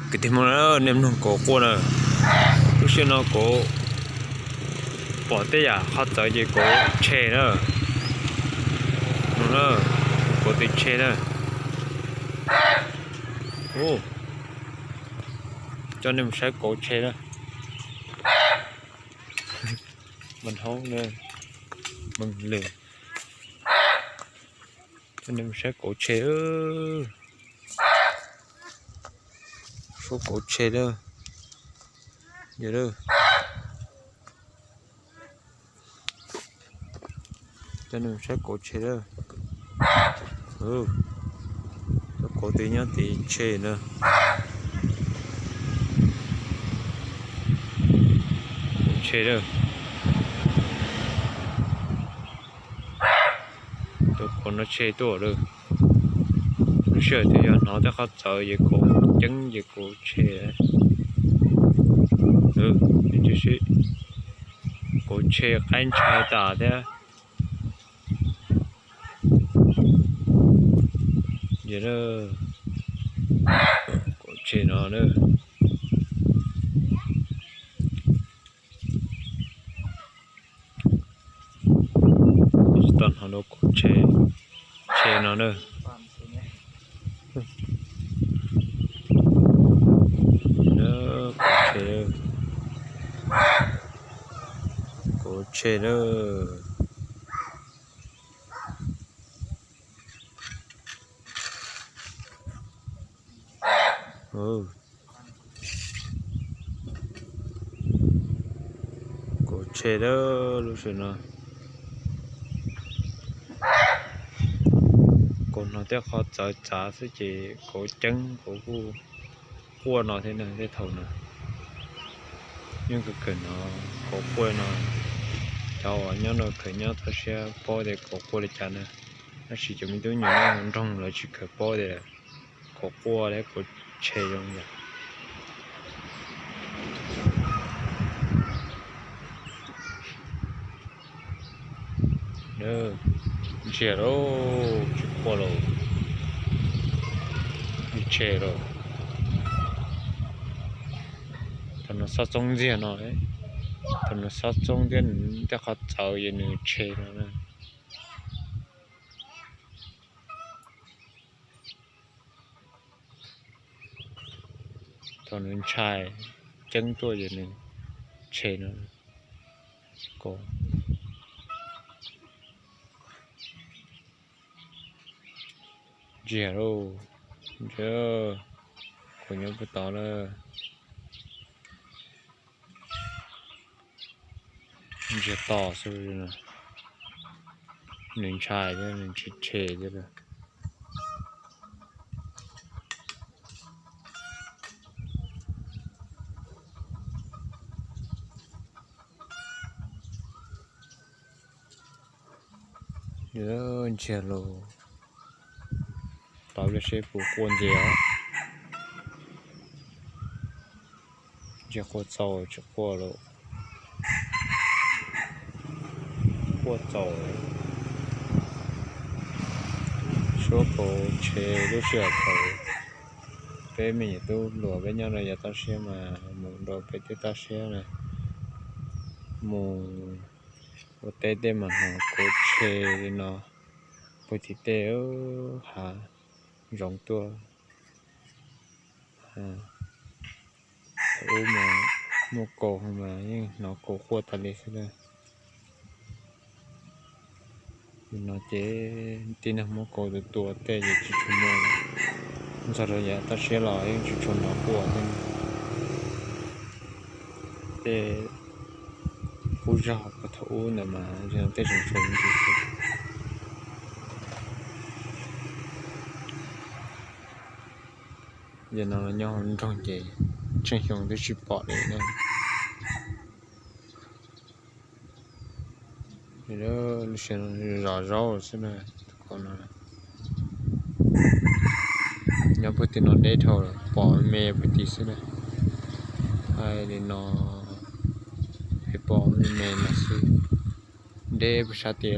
Kwv tij Hmoob na, nej mloog kauv quaj na. Lub sij hawm no kauv pom tej yam qhov txawv ces kauv tshe na. Mloog na, kauv twb tshe na. Ub, coj nej mus saib kauv tshe na. Mas hauv na, mas lwm, coj nej mus saib kauv tshe. Suab kauv tshe lawm. Yog lawm, coj nej mus saib kauv tshe lawm. Cov kauv twb nyob tid tshe na. Kauv tshe lawm. Tus kauv no tshe tuaj lawm. Lub sij hawm twg yog hnov tej qhov txawv ces kauv ceeb ces kauv tshe. Kauv tshe qaib ntshai tas thiab. Kauv tshe no na. Tsis tau hnov dua kauv tshe, tshe no na. Kauv tshe, kauv tshe na. Kauv tshe lawm lub sij hawm no. Kauv hnov tej qhov txawv txav xwb ces kauv ceeb, kauv kuj quaj no thiab na. Tej thaum no yeej kawg kawg hnov kauv quaj no. Cov uas nyob no kawg nyob txoj siab paub tias kauv quaj li cas na, tab sis cov me tub me nyuam nyob hauv nroog lawv tsis kawg paub tias kauv quaj thiab kauv tshe zoo li cas. Ntsiag lauj, tsis quaj lauj, tshe lauj. Thaum nws xob txoob ntxiag no, thaum nws xob txoob thiab nws tej qhov txawv ces nws tshe no na. Thaum nws ntshai ceeb tuaj ces nws tshe no. Kauv ntsiag lauj, ntsiag, kauv nyob puag tod lawm. Ntsiag to xwb, nws ntshai thiab nws tsis tshe thiab lawm. Ntsiag lauj, pauv lub seb puas quaj ntxiag os. Ntsiag quaj txaus tsis quaj lauj, quaj txaus. Suab kauv tshe lub sij hawm thaum peb me nyuam tub hluas peb nyob rau yav toj siab mas mus nrau peb tej toj siab na, mus ua teb tej mas hnov kauv tshe li no puag tim tej hav zoov tuaj. Thaum ub mas muaj kauv mas yeej hnov kauv quaj tas li xwb na. Li no ces tib neeg muab kauv tua tua tej ces tsis tshua muaj, ntxog rau yav toj siab los yeej tsis tshua hnov quaj thiab. Tej qub zog puag thaum ub ntawd mas tej tseem tshuav ntsis xwb. Yam no nyob hauv nroog ces tsheej xyoo twb tsis pom li na. Lub sij hawm no zom zaub xwb na, tus kauv no nyob puag tim no deb dhau lawm, pom me puag tim xwb na. Hais li no, peb pom me me no xwb, deb puag sab tid.